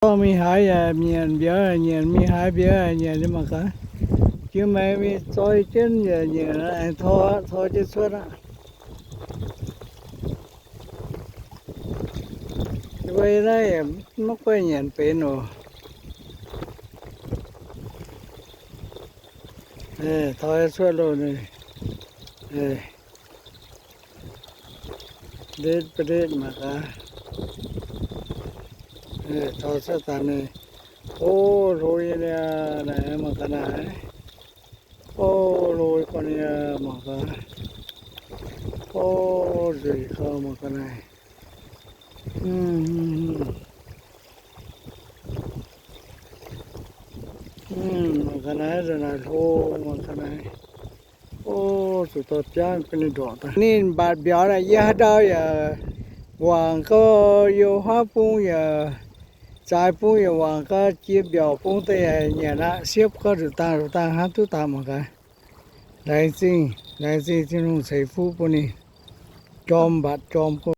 Zorqv mingh haaix yaac nyanc mbiauz, nyanc mingh haaix mbiauz nyanc nyei mangc gaax. Jiex maengx mingh zoi jienv yaac nyanc, aengx tor, tor jienv cuotv aqv. Wei naaiv yaac maiv guaih nyanc benx oc. Tor cuotv loh, ndetv ba'ndetv mangc gaax. Tor cuotv daaih ninh, o, hlo nyei niaa, naaic mangc gaax naaic. O, hlo gorn niaa, mangc gaax. O, nzueic gauh, mangc gaax naaiv. Mangc gaax naaiv, naaic hlo, mangc gaax naaiv. O, zuqc dorh biangv gu'nyuoz ndorqc daaih. Ninh mbatc mbiauz naaic, yie haaix ndau yaac wangc gauh you huaav bung yaac, zaaix bung yaac wangc gauh, jiex mbiaauc bung daaih yaac nyanc aqv. Siepv gauh nzuqc dangh nzuqc dangh hnangv duqv daaih mangc gaax. Laengz zingh, laengz zingh Tin-Hungh ceix fuqv bun ninh, jorm mbatc jorm bun.